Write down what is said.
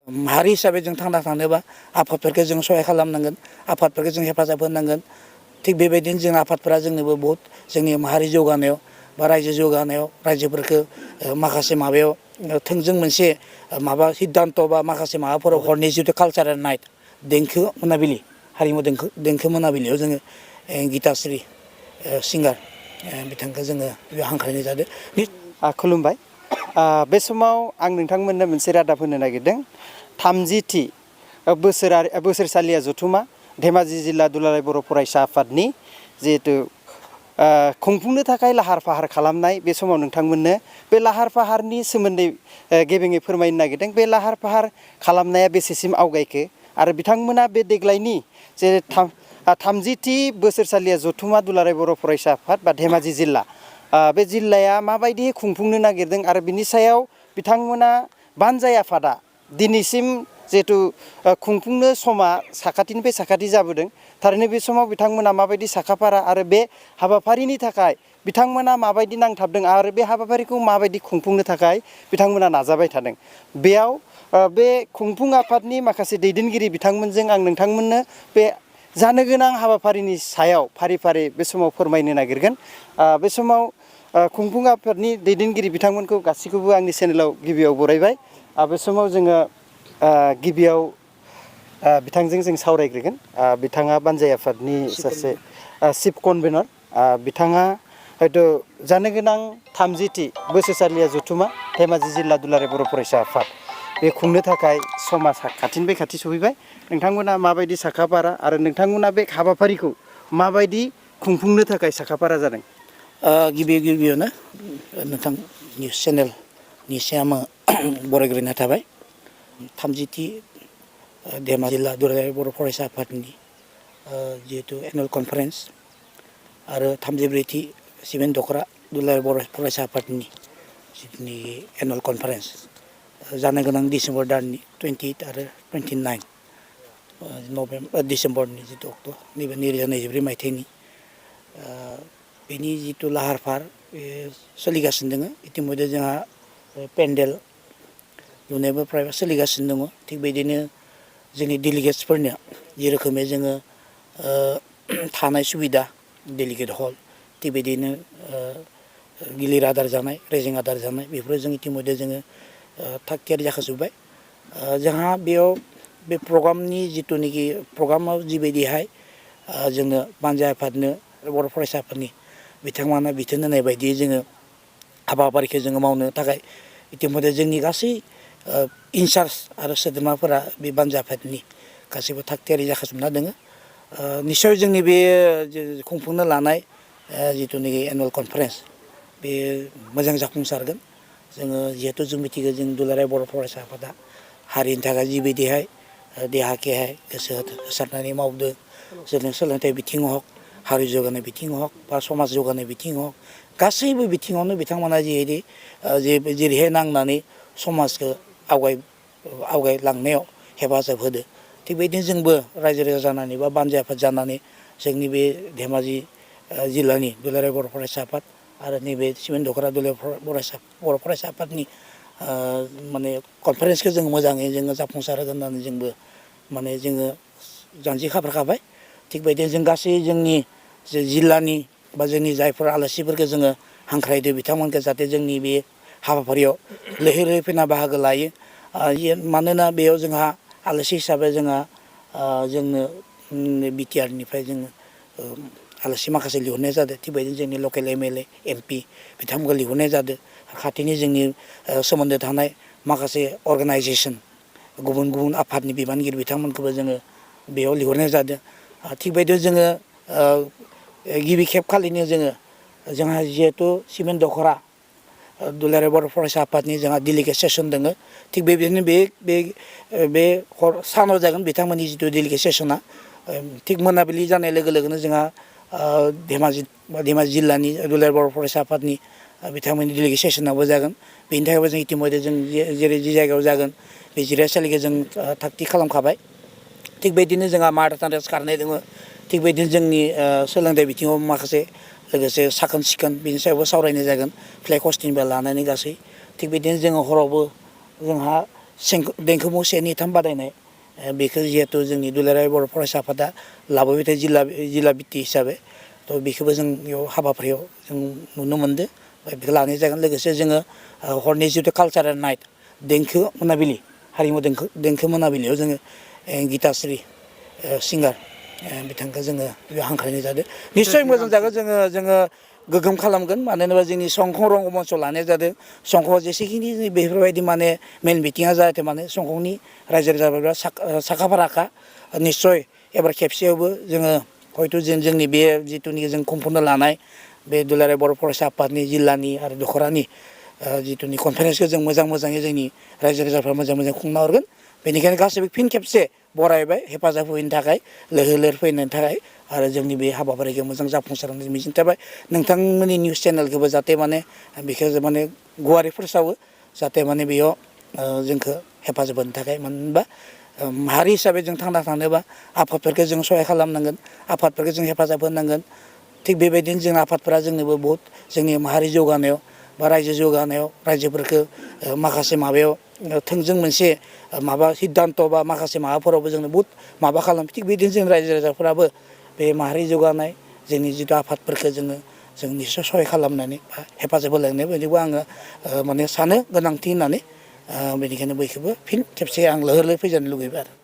माहारि हिसाबै जों थांना थानोबा आफादफोरखौ जों सहाय खालामनांगोन आफादफोरखौ जों हेफाजाब होनांगोन थिग बेबायदिनो जों आफादफोरा जोंनोबो बहुत जोंनि माहारि जौगानायाव बा रायजो जौगानायाव रायजोफोरखौ माखासे माबायाव थोंजों मोनसे माबा सिद्धान्त बा माखासे माबाफोराव हरनि जितु कालचारेल नाइट देंखो मोनाबिलि हारिमु देंखो मोनाबिलियाव जोङो गितास्रि सिंगार बिथांखौ जोङो हांख्रायनाय जादों। खुलुमबाय। बे समाव आं नोंथांमोननो मोनसे रादाब होनो नागिरदों 30थि बोसोरसालिया जथुमा धेमाजि जिल्ला दुलाराय बर' फरायसा आफादनि जिहेतु खुंफुंनो थाखाय लाहार फाहार खालामनाय बे समाव नोंथांमोननो बे लाहार फाहारनि सोमोन्दै गेबेङै फोरमायनो नागिरदों। बे लाहार फाहार खालामनाया बेसेसिम आवगायखो आरो बिथांमोना बे देग्लायनि जे 30थि बोसोरसालिया जथुमा दुलाराय बर' फरायसा आफाद बा धेमाजि जिल्ला बे जिल्लाया माबायदि खुंफुंनो नागिरदों आरो बिनि सायाव बिथांमोना बानजाय आफादा दिनैसिम जिहेतु खुंफुंनो समा साखाथिनिफ्राय साखाथि जाबोदों थारैनो बे समाव बिथांमोना माबायदि साखाफारा आरो बे हाबाफारिनि थाखाय बिथांमोना माबायदि नांथाबदों आरो बे हाबाफारिखौ माबायदि खुंफुंनो थाखाय बिथांमोना नाजाबाय थादों बेयाव बे खुंफुं आफादनि माखासे दैदेनगिरि बिथांमोनजों आं नोंथांमोननो बे जानो गोनां हाबाफारिनि सायाव फारि फारि बे समाव फोरमायनो नागिरगोन। बे समाव खुंफुं आफादनि दैदेनगिरि बिथांमोनखौ गासैखौबो आंनि चेनेलाव गिबियाव बरायबाय। बे समाव जोङो गिबियाव बिथांजों जों सावरायग्रोगोन। बिथाङा बानजाय आफादनि सासे चिफ कनभेनर बिथाङा हयथ' जानो गोनां 30थि बोसोरसालिया जथुमा धेमाजि जिल्ला दुलाराय बर' फरायसा आफाद बे खुंनो थाखाय समा खाथिनिफ्राय खाथि सफैबाय। नोंथांमोना माबायदि साखाफारा आरो नोंथांमोना बे हाबाफारिखौ माबायदि खुंफुंनो थाखाय साखाफारा जादों? गिबियावनो नोंथां निउस चेनेलनि सायाव आङो बरायग्रोनाय थाबाय। 30थि धेमाजि जिल्ला दुलाराय बर' फरायसा आफादनि जिहेतु एनुवेल कनफारेन्स आरो 34थि सिमेन्ट दख'रा दुलाराय बर' फरायसा आफादनि जिथुनि एनुवेल कनफारेन्स जानो गोनां डिसेम्बर दाननि 28 आरो 29 डिसेम्बरनि जिथु अक्ट' नैबे 2024 मायथाइनि बेनि जिथु लाहार फाहार बे सोलिगासिनो दङ। इतिमध्य जोंहा पेन्डेल लुनायबो फ्राय सोलिगासिनो दङ। थिग बिदिनो जोंनि डेलिगेट्सफोरनो जे रोखोमै जोङो थानाय सुबिदा डेलिगेट हल थिग बिदिनो गिलिर आदार जानाय रेजें आदार जानाय बेफोरो जों इतिमध्य जोङो थाग थियारि जाखाजोब्बाय। जोंहा बेयाव बे प्रग्रामनि जिथुनाखि प्रग्रामाव जिबायदिहाय जोङो बानजाय आफादनो बर' फरायसा आफादनि बिथांमोना बिथोन होनाय बायदियै जोङो हाबाफारिखौ जोङो मावनो थाखाय इतिमध्य जोंनि गासै इनसार्ज आरो सोद्रोमाफोरा बे बानजाय आफादनि गासैबो थाग थियारि जाखाजोबना दङ। निस्सय जोंनि बे खुंफुंनो लानाय जिथुनाखि एनुवेल कनफारेन्स बे मोजां जाफुंसारगोन। जोङो जिहेथु जों मिथिगौ जों दुलाराय बर' फरायसा आफादा हारिनि थाखाय जिबायदिहाय देहा केहाय गोसो होसारनानै मावदों जों सोलोंथाइ बिथिङाव हक हारि जौगानाय बिथिङाव हक बा समाज जौगानाय बिथिङाव हक गासैबो बिथिङावनो बिथांमोना जेरैहाय नांनानै समाजखौ आवगायलांनायाव हेफाजाब होदो थिग बेदिनो जोंबो रायजो राजा जानानै बा बानजाय आफाद जानानै जोंनि बे धेमाजि जिल्लानि दुलाराय बर' फरायसा आफाद आरो नैबे सिमेन्ट दख'रा दुलाराय बर' फरायसा आफादनि माने कनफारेन्सखौ जों मोजाङै जोङो जाफुंसार होगोन होननानै जोंबो माने जोङो जानजि खाफ्राखाबाय। थिग बेदिनो जों गासै जोंनि जे जिल्लानि बा जोंनि जायफोर आलासिफोरखौ जोङो हांख्रायदो बिथांमोनखौ जाहाथे जोंनि बे हाबाफारियाव लैहोर लैहोर फैना बाहागो लायो। मानोना बेयाव जोंहा आलासि हिसाबै जोंहा जोंनो बिटिआरनिफ्राय जोङो आलासि माखासे लिंहरनाय जादों। थिग बेदिनो जोंनि लकेल एमएलए एमपि बिथांमोनखौ लिंहरनाय जादों। खाथिनि जोंनि सोमोन्दो थानाय माखासे अर्गेनाइजेसन गुबुन गुबुन आफादनि बिबानगिरि बिथांमोनखौबो जोङो बेयाव लिंहरनाय जादों। थिग बेदिनो जोङो गिबि खेब खालिनो जोंहा जिहेथु सिमेन्ट दख'रा दुलाराय बर' फरायसा आफादनि जोंहा डेलिगेट सेसन दङ। थिग बेबायदिनो बे सानाव जागोन बिथांमोननि जिथु डेलिगेट सेसना थिग मोनाबिलि जानाय लोगो लोगोनो जोंहा धेमाजि जिल्लानि दुलाराय बर' फरायसा आफादनि बिथांमोननि डेलिगेट सेसनाबो जागोन। बेनि थाखायबो जों इतिमध्य जों जेरै जि जायगायाव जागोन बे जिरायसालिखौ जों थाग थिग खालामखाबाय। थिग बेदिनो जोंहा माराथन रेस खारनाय दङ। थिग बेदिनो जोंनि सोलोंथाइ बिथिङाव माखासे लोगोसे साखोन सिखोन बिनि सायावबो सावरायनाय जागोन फ्लेग हस्टिंनिफ्राय लानानै गासै थिग बिदिनो जोङो हरावबो जोंहा देंखोमु 1, 2, 3 बादायनाय बेखौ जिहेथु जोंनि दुलाराय बर' फरायसा आफादा लाबोबाय थायो जिल्ला भित्ति हिसाबै थ' बेखौबो जों बेयाव हाबाफारियाव जों नुनो मोनदों बेखौ लानाय जागोन लोगोसे जोङो हरनि जिथु कालचारेल नाइट देंखो मोनाबिलि हारिमु देंखो मोनाबिलियाव जोङो गितास्रि सिंगार बिथांखौ जोङो हांख्रायनाय जादों निस्सय मोजां जागोन जोङो गोगोम खालामगोन मानो होनोबा जोंनि संख रंगमन्च लानाय जादों संखआव जेसेखिनि बेफोरबायदि माने मेल मिटिङा जाहाथे माने संखनि रायजो राजाफोरा साखा फाराखा निस्सय एबार खेबसेयावबो जोङो हयथ' जोंनि बे जिथुनिखि जों खुंफुंनो लानाय बे दुलाराय बर' फरायसा आफादनि जिल्लानि आरो दख'रानि जिथुनि कनफारेन्सखौ जों मोजाङै जोंनि रायजो राजाफ्रा मोजां खुंना हरगोन बेनिखायनो गासैबो फिन खेबसे बरायबाय हेफाजाब होफैनो थाखाय लैहोर फैनायनि थाखाय आरो जोंनि बे हाबाफारिखौ मोजां जाफुंसारनानै मिजिं थाबाय नोंथांमोननि निउस चेनेलखौबो जाहाथे माने बेखौ माने गुवारै फोसावो जाहाथे माने बेयाव जोंखौ हेफाजाब होनो थाखाय मानो होनबा माहारि हिसाबै जों थांना थानोबा आफादफोरखौ जों सहाय खालामनांगोन आफादफोरखौ जों हेफाजाब होनांगोन थिग बेबायदिनो जों आफादफोरा जोंनोबो बहुत जोंनि माहारि जौगानायाव बा रायजो जौगानायाव रायजोफोरखौ माखासे माबायाव थोंजों मोनसे माबा सिद्धान्त बा माखासे माबाफोरावबो जोंनो बहुत माबा खालामो थिग बिदिनो जों रायजो राजाफोराबो बे माहारि जौगानाय जोंनि जिथु आफादफोरखौ जों निस्सय सहाय खालामनानै बा हेफाजाब होलायनाय बायदिबो आङो माने सानो गोनांथि होननानै बेनिखायनो बयखौबो फिन खेबसे आं लैहोर फैजानो लुगैबाय आरो